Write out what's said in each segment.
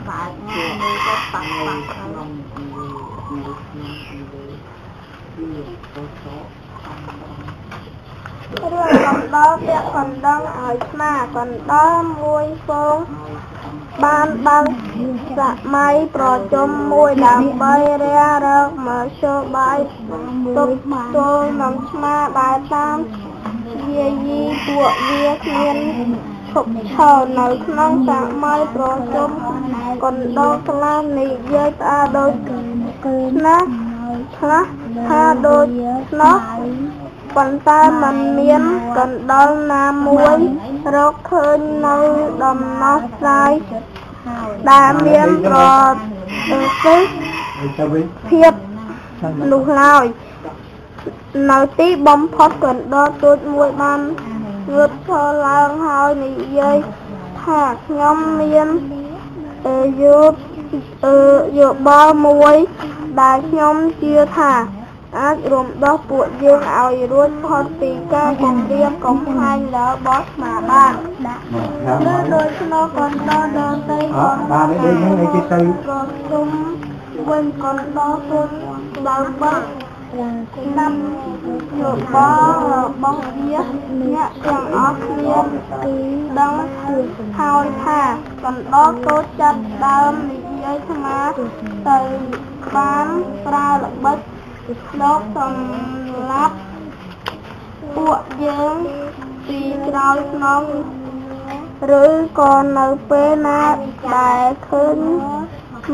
បើកមើលទៅប៉ះប៉ះក្នុង រឿងកណ្ដុរពាក់កណ្ដឹងឲ្យឆ្មាកណ្ដុរមួយហ្វូងបានបើកសម័យប្រជុំមួយដើម្បីរារកមធ្យោបាយទប់ទល់នឹងឆ្មាដែលតាមយាយីពួកវាគ្មានឈប់ឈរនៅក្នុងសម័យប្រជុំកណ្ដុរខ្លះនិយាយផ្អើលដូចណាស់ខ្លះថាដូចនោះប៉ុន្តែមិនមានកណ្ដុរណាមួយរកឃើញនៅដំណោះស្រាយដែលមានប្រសិទ្ធភាពនោះឡើយនៅទីបំផុតកណ្ដុរតូចមួយបានងើបឈរឡើងហើយនិយាយថាខ្ញុំមានយោបល់មួយដែលខ្ញុំជឿថាអាចរំដោះពួកយើងឲ្យរួចផុតពីការគំរាមកំហែងរបស់ឆ្មាបានឬដូច្នោះកណ្ដុរដទៃក៏ បាននេះនេះគេទៅ ប្រជុំវិញកណ្ដុរទូចដើម្បីស្ដាប់យោបល់របស់វាអ្នកទាំងអស់គ្នាដឹងហើយថាកណ្ដុរតូចចាប់ដើមនិយាយឆ្មាទៅបានប្រើល្បិចលោកសម្លាប់ពួកយើងពីក្រោយខ្នងឬក៏នៅពេលណាដែលឃើញ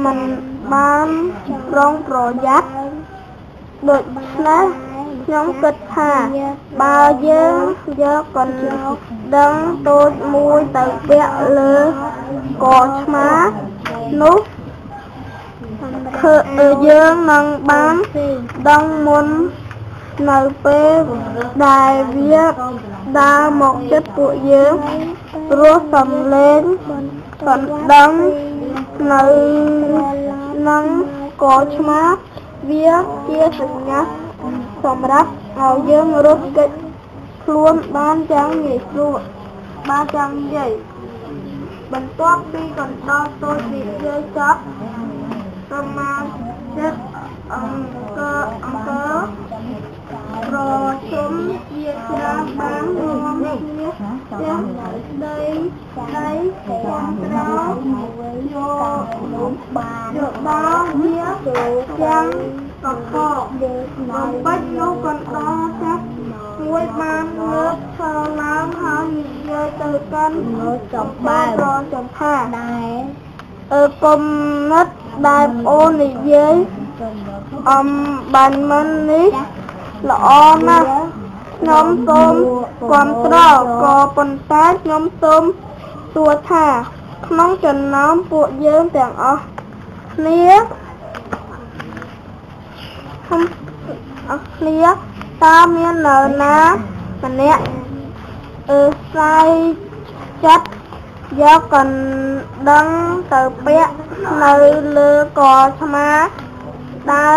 មិនបានប្រុងប្រយ័ត្នដូច្នេះខ្ញុំគិតថាបើយើងយកកណ្ដឹងតូចមួយទៅពាក់លើកឆ្មានោះយើងនឹងបានដឹងមុននៅពេលដែលវាដើរមកចិត្តពួកយើងព្រោះសំឡេងកណ្ដឹងនៅនឹងកឆ្មាវាជាសញ្ញាសម្រាប់ឲ្យយើងរត់គេចខ្លួនបានយ៉ាងងាយស្រួលបានយ៉ាងងាយបន្ទាប់ពីកណ្ដុរតូចនិយាយចប់សមាជិកអង្គប្រជុំជាច្រើនបានរួមគ្នាទាំងដីដីគាំទ្រយោបល់វាយ៉ាងកកបំពេញនោះកណ្ដុរចាស់មួយបានងើបឈរឡើងហើយនិយាយទៅកាន់ ចំបើ ប្រចំថាគុំនិតដែលប្អូននិយាយអំបានមិននេះល្អណាស់ខ្ញុំសូមគាំទ្រក៏ប៉ុន្តែខ្ញុំសូមសួរថាក្នុងចំណោមពួកយើងទាំងអស់គ្នាតើមាននរណាម្នាក់ស្រ័យចិត្តយកកណ្ដឹងទៅពាក់នៅលើកឆ្មាដែ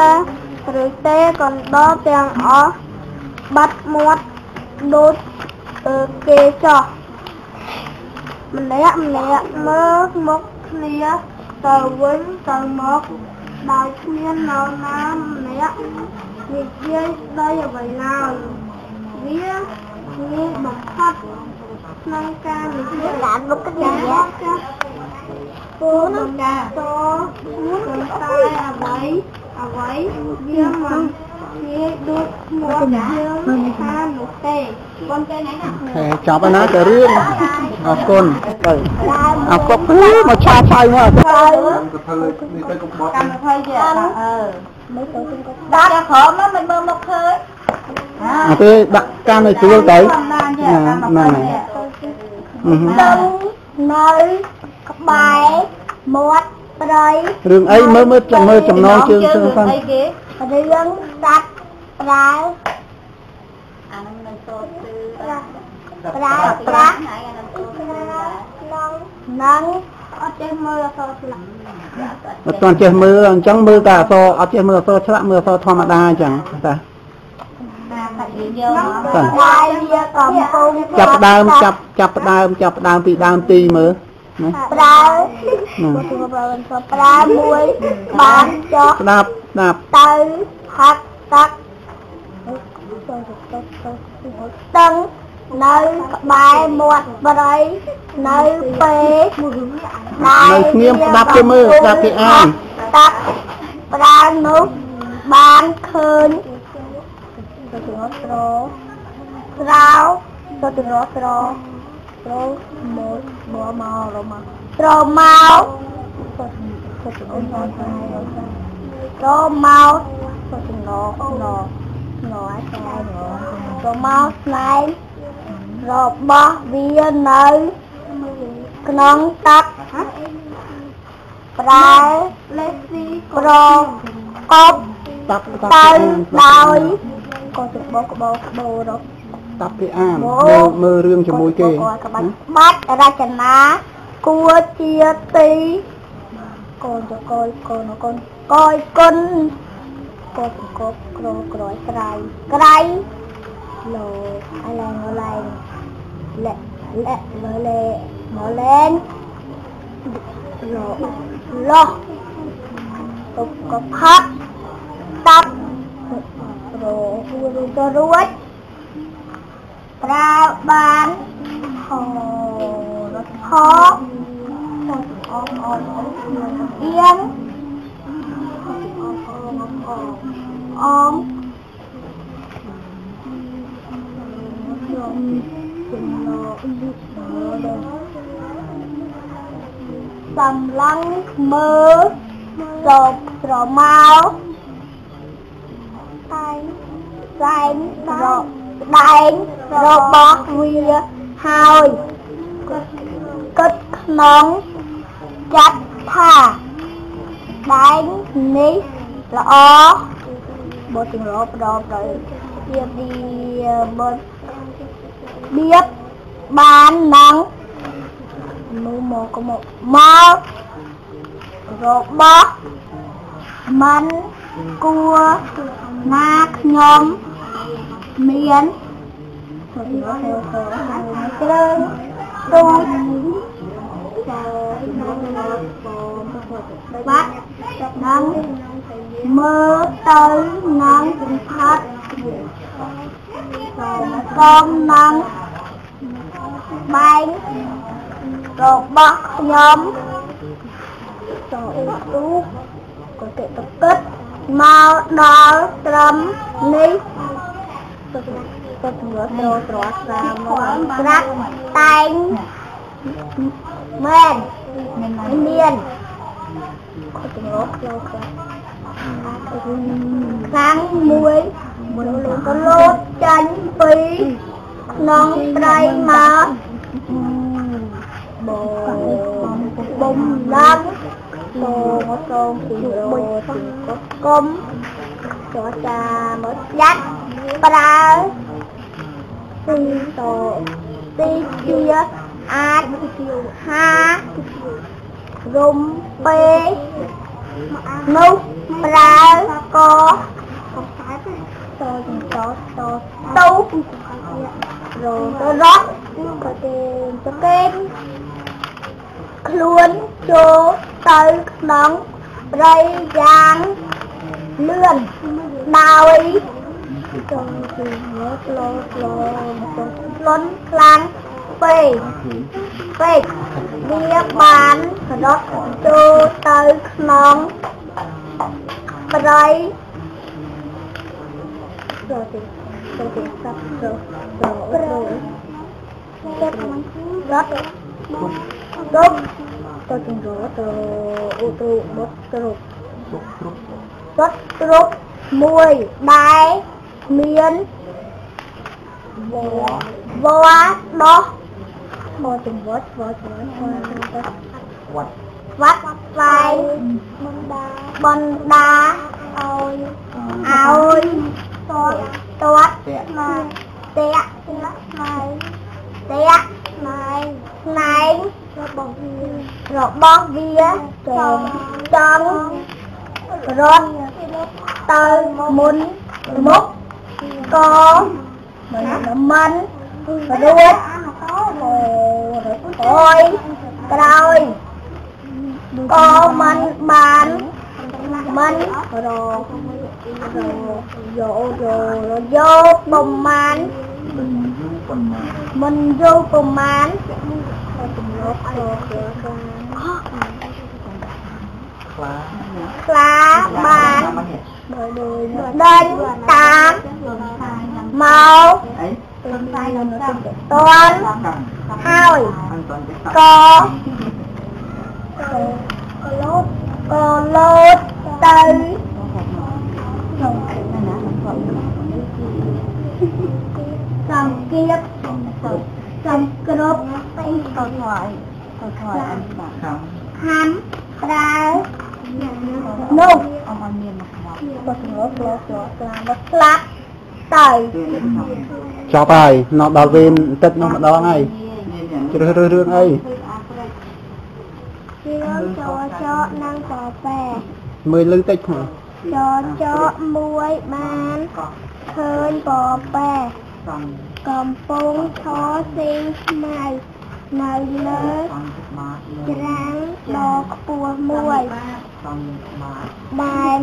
រឬទេកណ្ដុរទាំងអស់បាត់មាត់ដូចគេចោះម្នាក់ម្នាក់មើលមុខគ្នាទៅវិញទៅមកដោយគ្មាននរណាម្នាក់និយាយស្ដីអ្វីឡើយវាងាយបំផុតក្នុងការនិយាយ ឡានមុខគ្នា ចាស់ពូនតប៉ុន្តែអ្វីអ្វីវាមិនងាយដូចមាត់យើងថានោះទេ ខេចប់ហើយណាទៅរឿងអរគុណទៅអរគុណមកឆាបៃមក ទៅនេះទៅកុំបត់ កម្មភ័យទេមើលទៅដាក់ក្រោមមិនមើលមកឃើញ អត់ទេដាក់កាន់ឲ្យស្រួលទៅណាហ្នឹង ហើយនៅក្បែរមាត់ព្រៃ រឿងអីមើលមើលមើលចំណងជើងជើងសិន រឿងសត្វប្រើអានឹងនៅសូត្រទឺប្រើប្រាស់នឹង អត់ចេះមើលអក្សរឆ្លាក់ អត់ទាន់ចេះមើលអញ្ចឹងមើលតែអក្សរអត់ចេះមើលអក្សរឆ្លាក់មើលអក្សរធម្មតាអញ្ចឹងតា តែវាកំពុង ចាប់ដើមចាប់ចាប់ដើមចាប់ដើមពីដើមទីមើល ប្រើប្រើមួយបានចុះ ស្ដាប់ស្ដាប់ ទៅផឹកទឹកស្ទឹងនៅក្បែរមាត់ព្រៃនៅពេល នៅស្ងៀមស្ដាប់គេមើលស្ដាប់គេអាន ទឹកប្រើនោះបានឃើញត្រត្រោត្រត្រត្រមកមកមករមកត្រមកត្រមកត្រណណណត្រមកស្នែងរបស់វានៅក្នុងទឹកប្រែប្រកបទៅដោយក៏ទៅបកបកបរក ស្ដាប់គេអានមើលរឿងជាមួយគេ បាច់រចនាគួរជាទីកូនកូនកូនកូនកយគុណកូនកបក្រក្រយក្រៃក្រៃលោអឡែងអឡែងលែលែលែមកលែងលោលោកកផាត់តាប់រទៅរួចប្រើបានខខអៀងអងសំឡងមើលស្រមោតែងតែងរដែងរបស់វាហើយគិតក្នុងចិត្តថាដែងនេះល្អបើជំរប្រប្រជាវាបបៀបបាននឹងមើលមកមកមករបស់មិនគួរណាខ្ញុំមានគ្រឿងទូចបាត់នឹងមើលទៅនឹងផាត់កំនឹងបែងរបស់ខ្ញុំទៅទូក៏គេទៅគិតមកដល់ត្រឹមនេះទៅទៅត្រត្រត្រាក់តែងមែនមានខុសរកលោកខ្លាំងមួយក៏លោតចាញ់ពីក្នុងត្រីមកបំឡើងសូមសូមពីរគុំចរចាមកយ៉ាត់ប្រើទីតទីជាអាចហារំពេនោះប្រើកតតតទូររត់ក៏ទេទៅគេខ្លួនចូលទៅក្នុងព្រៃយ៉ាងលឿនដោយចូលទៅលោលោលន់ខ្លាំងពេកពេកវាបានរត់ចូលទៅក្នុងព្រៃចូលទៅចូលទៅសាប់ចូលចូលរត់ទុកទៅចង្រទៅឧទ្រុបុតទ្រុរត់ទ្រុមួយដែលមានវ៉ដោះមកចង្វត់វត្តវត្តវត្តស្វែងបណ្ដាឲ្យឲ្យតតតតាក់ស្នែងតាក់ស្នែងស្នែងរបស់វាចង់រត់ទៅមុនមុខក៏មិនរួចអើយ ក្រោយក៏មិនបានមិនរយោយោប្រមាណមិនយូរប្រមាណខ្លាបានដេញតាមមកទាន់ហើយក៏លោតទៅសង្កៀបសង្គ្រប់ហាំប្រើនោះស្លាប់ទៅចប់ហើយនៅដល់វេនបន្តិចនោះម្ដងហើយជ្រើសរើសរឿងអីរឿងចចកនិងពពែមើលលឺតិចហ្នឹងចចកមួយបានឃើញពពែកំពុងឈរស៊ីខ្មៅនៅលើច្រាំងដ៏ខ្ពស់មួយដែល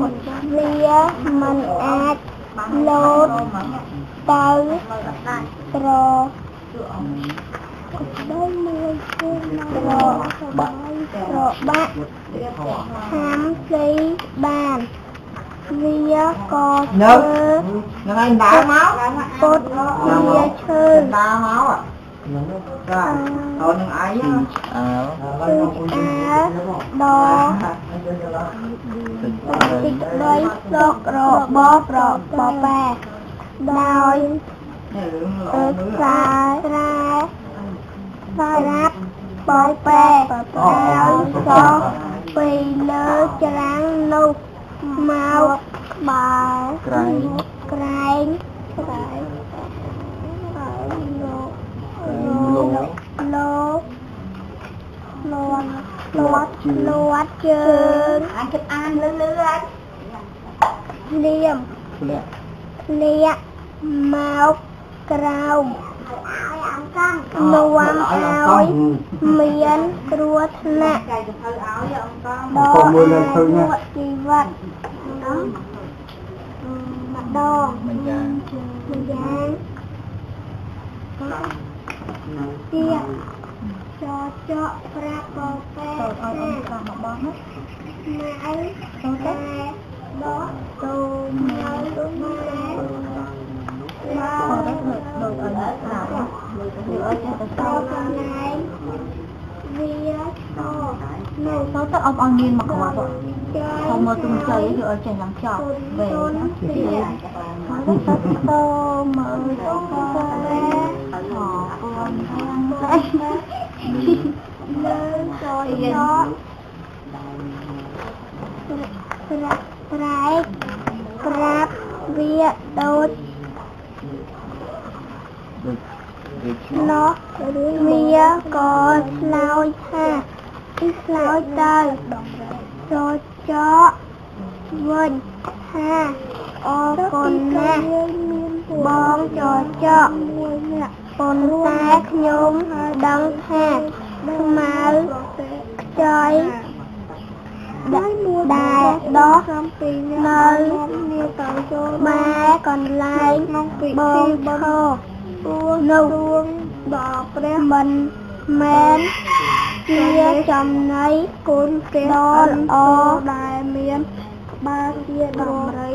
វាមិនអាចលោតទៅត្របាក់ហាំស៊ីបានវាក៏ធ្វើនឹងឯងដើរមកពុតវាឈើដើរមកបាទអូននឹងឯងអើដល់ទីដីសុករបស់ប្រពែដោយខ្សែត្រែប្រាប់ពពែឲ្យសោះពីលើច្រាំងនោះមកក្បែរក្រែងលោតជើងអានគិតអានលឺលឺអញលៀមធ្លាក់មកក្រោមនាំឲ្យមានគ្រោះថ្នាក់ដល់ជីវិតម្ដងម្យ៉ាងទៀតចចកប្រាប់ពពែថាម៉ៅតែដោះទៅមកម៉ែវាទៅអបឲ្យមានមកគ្រាប់ខំមកទុំចៃយកឲ្យចេញឡើងចប់វេណាទៅមើលទៅអរគុណលើចចកត្រែកប្រាប់វាដូចនោះវាក៏ឆ្លើយថាឆ្លើយទៅចចកវិញថាអរគុណណាស់បងចចកប៉ុន្តែខ្ញុំដឹងថាខ្មៅខ្ចីដែលដោះនៅបែកន្លែងបងឈរនោះដល់ព្រះមិនមែនជាចំណីគុណព្រះដ៏ល្អដែលមានក្បាលជាដំរី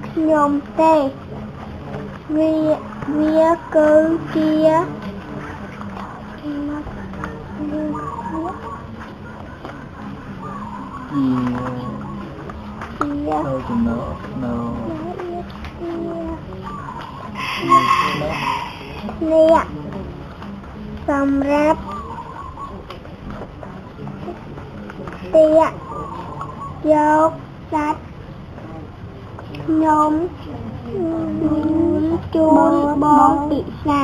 ខ្ញុំទេវាគឺជានេះសម្រាប់ទាក់យកសាច់ខ្ញុំជូនបងពិសា